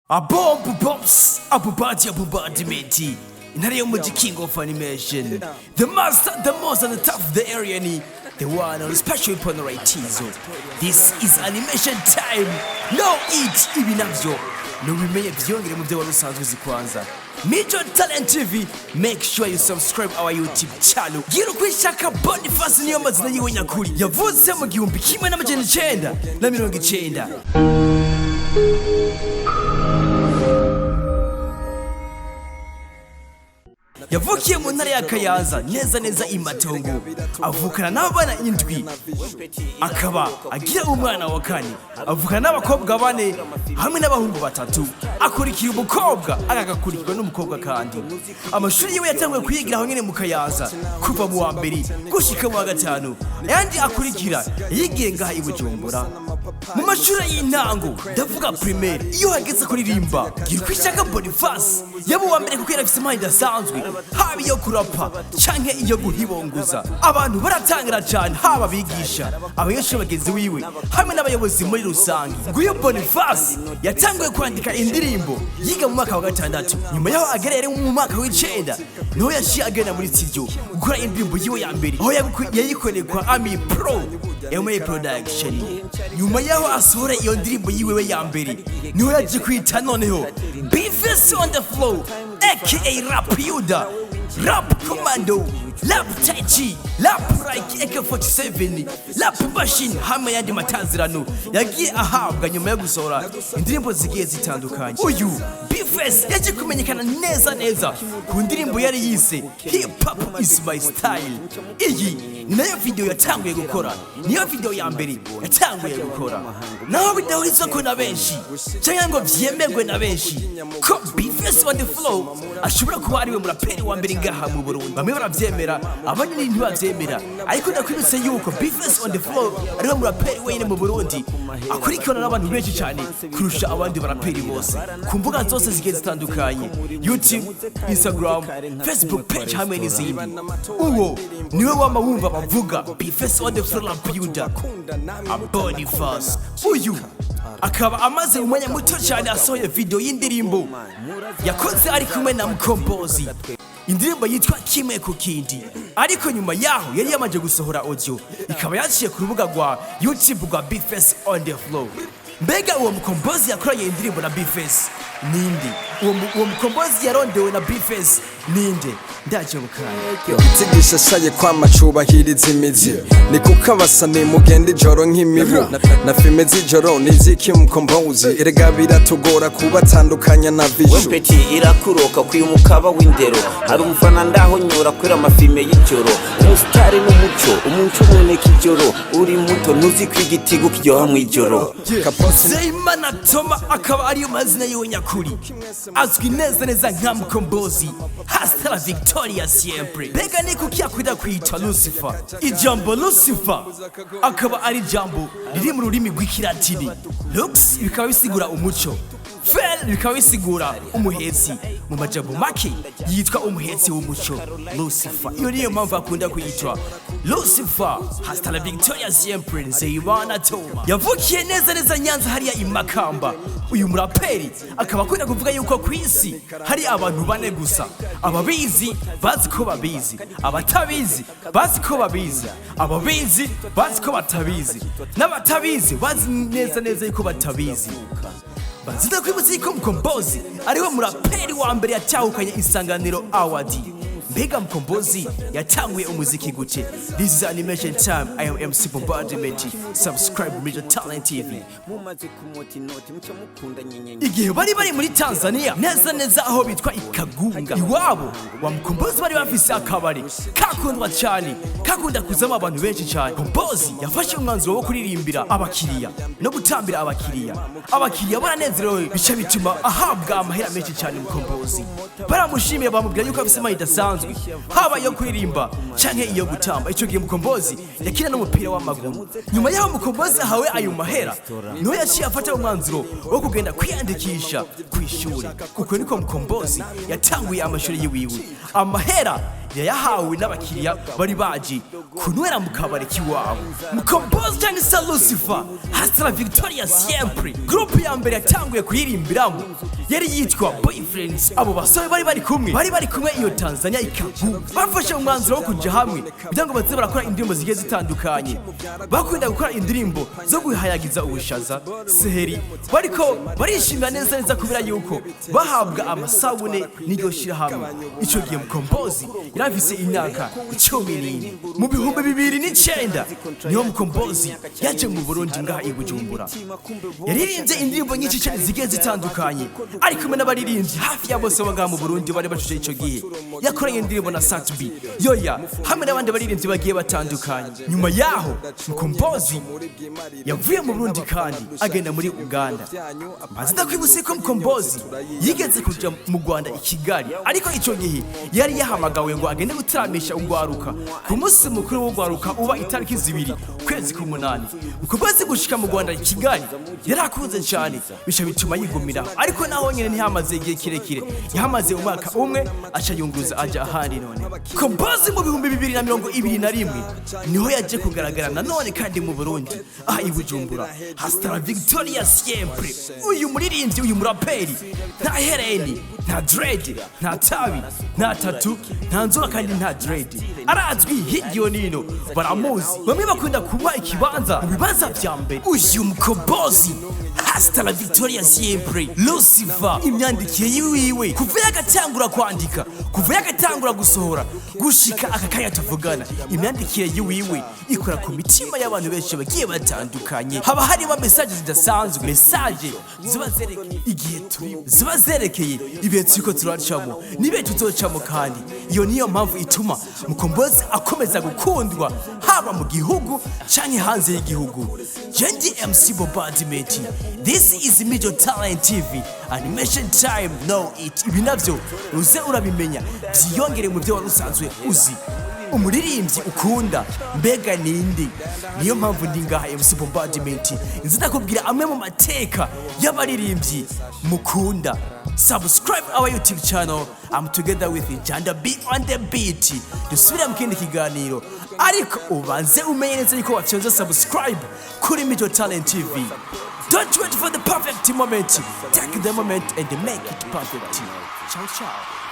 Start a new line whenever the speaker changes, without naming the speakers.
Abombu Bombs, Abubadi Abubadi Intare yo mu King of Animation. The master, the most and the top of the area ni the one on special upon Tizo. This is animation time. No it ibi navyo. Nubimenye vyongere mu byo wari usanzwe uzi kwanza. Major Talent TV, make sure you subscribe our YouTube channel. Gira ukwishaka Boniface niyo mazina yiwe nyakuri. Yavutse mu 1990. Yavukiye mu ntara ya Kayanza, neza neza i Matongo. Avukana n'abana indwi, akaba agira umwana wa kane. Avukana n'abakobwa bane hamwe n'abahungu batatu. Akurikira umukobwa, agagakurikirwa n'umukobwa kandi. Amashuri yiwe yatanguye kuyigira aho nyene mu Kayanza kuva mu wa mbere gushika mu wa gatanu. Ayandi akurikira yigiye ngaha i Bujumbura. Mu mashuri y'intango, ndavuga primaire, iyo hageze kuririmba, Girukwishaka Boniface yaba uwa mbere kuko yari afise impano idasanzwe, haba iyo kurapa canke iyo guhibonguza. Abantu baratangira cane, haba abigisha, abanyeshuri bagenzi wiwe hamwe n'abayobozi muri rusange. Nguyo Boniface yatanguye kwandika indirimbo yiga mu mwaka wa gatandatu. Nyuma yaho agereye mu mwaka w'icenda, niho yaciye agenda muri studio gukora indirimbo yiwe ya mbere, aho yayikoreye kwa Ami Pro MA Production. Nyuma yaho asohora iyo ndirimbo yiwe ya mbere, niho yaje kwita noneho B-Face on the floor, aka Rap Yuda, Rap Commando, Rap Tai, Rap like AK47, Rap Machine hamwe y'andi matazirano yagiye ahabwa nyuma yo gusohora indirimbo zigiye zitandukanye. Uyu B-Face yaje kumenyekana neza neza ku ndirimbo yari yise Hip Hop is my style. Iyi ni nayo video yatanguye gukora, niyo video ya mbere yatanguye gukora. Naho bidahurizwa ko na benshi cyangwa ngo vyemerwe na benshi ko B-Face on the floor ashobora kuba ariwe muraperi wa mbere ngaha mu Burundi, bamwe baravyemera, abandi ntibavyemera. Ariko ndakwibutse yuko B-Face on the floor ariwe muraperi wenyine mu Burundi akurikirana n'abantu benshi cyane kurusha abandi baraperi bose ku mbuga zose zigiye zitandukanye: YouTube, Instagram, Facebook page hamwe n'izindi. Uwo niwe wama wumva bavuga B-Face on the floor, Rap Yuda Boniface. Uyu akaba amaze umwanya muto cyane asohoye video y'indirimbo yakoze ari kumwe na Mkombozi, indirimbo yitwa Kimwe ku Kindi. Ariko nyuma yaho yari yamaze gusohora audio, ikaba yaciye ku rubuga rwa YouTube rwa B-Face on the floor. Mbega uwo Mkombozi yakoranye indirimbo na B-Face ninde? Uwo Mkombozi yarondewe na B-Face ninde? Ndaje mukanya.
Igiti gishashaye kwama cubahiriza imizi, ni kuko abasani mugenda ijoro nk'imibu na filime z'ijoro niziki. Mukombozi, erega biratugora kubatandukanya na vishu.
Wempeti irakuroka kuyu mukaba w'indero, hari umufana ndaho nyura kwera amafime y'ijoro. Umusitari n'umuco, umuco uboneka ijoro. Uri muto ntuzi ko igitigu kiryoha mw'ijoro.
Kaposi.
Nzeyimana Toma akaba ariyo mazina yiwe nyakuri, azwi neza neza nka Mkombozi. Hasta la victoria siempre. Mbega ni kuki akunda kwitwa Lucifer? Ijambo Lucifer akaba ari ijambo riri mu rurimi rw'Ikilatini. Lux bikaba bisigura umuco, Fel bikaba bisigura umuhetsi. Mu majambo make yitwa umuhetsi w'umuco, Lucifer. Iyo niyo mpamvu akunda kwitwa Lucifer. Hasta la victoria siempre. Nzeyimana Toma yavukiye neza neza Nyanza hariya i Makamba. Uyu muraperi akaba akunda kuvuga yuko ku isi hari abantu bane gusa: ababizi bazi ko babizi, abatabizi bazi ko babizi, ababizi bazi ko batabizi, n'abatabizi bazi neza neza yuko batabizi. Bazida kwibutsa yuko Mkombozi ariwe muraperi wa mbere yatahukanye Isanganiro Award. Mbega Mkombozi yatanguye umuziki gute? This is animation time. I am MC Bombardment. Subscribe Major Talent TV.
Mumaze kumota inoti mucyo mukunda nyenyenye.
Igihe bari muri Tanzania, neza neza aho bitwa Ikagunga, iwabo wa Mkombozi, bari bafise akabari kakundwa cyane, kakunda kuzamo abantu benshi cyane. Mkombozi yafashe umwanzuro wo kuririmbira abakiriya no gutambira abakiriya. Abakiriya baranezerewe, bica bituma ahabwa amahera menshi cyane. Mkombozi baramushimiye, bamubwira yuko afise impano idasanzwe, haba iyo kuririmba canke iyo gutamba. Ico gihe Mkombozi yakina n'umupira w'amaguru. Nyuma y'aho Mkombozi ahawe ayo mahera, niho yaciye afata umwanzuro wo kugenda kwiyandikisha ku ishuri. Uko niko Mkombozi yatanguye amashuri yiwiwe. Amahera yayahawe n'abakiriya bari baje. Kunywera mu kabari k'iwabo. Mukombozi cyangwa se Lucifer, Hasta la Victoria Siempre, group ya mbere yatanguye kuyirimbiramo yari yitwa Boyfriends. Abo basore bari bari kumwe iyo Tanzania ikagu bafashe umwanzuro wo kuja hamwe kugira ngo baze barakora indirimbo zigiye zitandukanye. Bakunda gukora indirimbo zo guhayagiza ubushaza seheri, bariko barishimira neza neza kubera yuko bahabwa amasabune n'iryo shirahamwe. Ico gihe Mukombozi yari afise imyaka 14. Mu 2009 niho Mukombozi yaje mu Burundi, ngaha i Bujumbura. Yaririmbye indirimbo nyinshi cyane zigiye zitandukanye, ari kumwe n'abaririmbyi hafi ya bose bo ngaha mu Burundi bari bashushe ico gihe. Yakoranye indirimbo na Sat-B, Yoya, hamwe n'abandi baririmbyi bagiye batandukanye. Nyuma yaho Mukombozi yavuye mu Burundi kandi agenda muri Uganda. Maze ndakwibutse ko Mukombozi yigeze kuja mu Rwanda, i Kigali, ariko ico gihe yari yahamagawe ngo agende gutaramisha ugwaruka ku munsi mukuru w'ugwaruka uba itariki 2 ukwezi k'umunani. Mukombozi gushika mu Rwanda, i Kigali, yarakunze cyane, bica bituma yigumiraho. Ariko naho nyene ntihamaze igihe kirekire, yahamaze umwaka umwe, aca yunguruza aja ahandi. None Kombozi mu 2021 niho yaje kugaragara nanone kandi mu Burundi, aha i Bujumbura. Hasta la Victoria Siempre. Uyu muririmbyi, uyu muraperi, nta hereni, nta dread, nta tabi, nta tattoo, nta nzoga kandi nta dread. Arazwi hirya iyo nino, baramuzi. Bamwe bakunda kumuha ikibanza mu bibanza vya mbere. Uyu Mukombozi, Hasta la Victoria Siempre, Lucifer, imyandikire yiwiwe kuva yagatangura kwandika, kuva yagatangura gusohora gushika aka kanya tuvugana, imyandikire yiwiwe ikora ku mitima y'abantu benshi bagiye batandukanye. Haba harimo message zidasanzwe, message ziba zerekeye igihe turimo, ziba zerekeye ibihe turiko turacamo n'ibihe tuzocamo. Kandi iyo niyo mpamvu ituma Mukombozi akomeza gukundwa haba mu gihugu canke hanze y'igihugu. Jendi MC Bombardment, this is Middle Talent TV Animation Time. Know it. Ibi navyo uze urabimenya, vyiyongere mu byo wari usanzwe uzi. Umuririmbyi ukunda mbega ninde? Niyo mpamvu ndi ngaha, MC Bombardment, nzi ndakubwira amwe mu mateka y'abaririmbyi mukunda. Subscribe our YouTube channel. I'm together with Janda B on the beat. Dusubire mu kindi kiganiro, ariko ubanze umenye neza yuko wafyonze subscribe kuri Middle Talent TV. Don't wait for the perfect moment. Take the moment and make it perfect. Ciao ciao.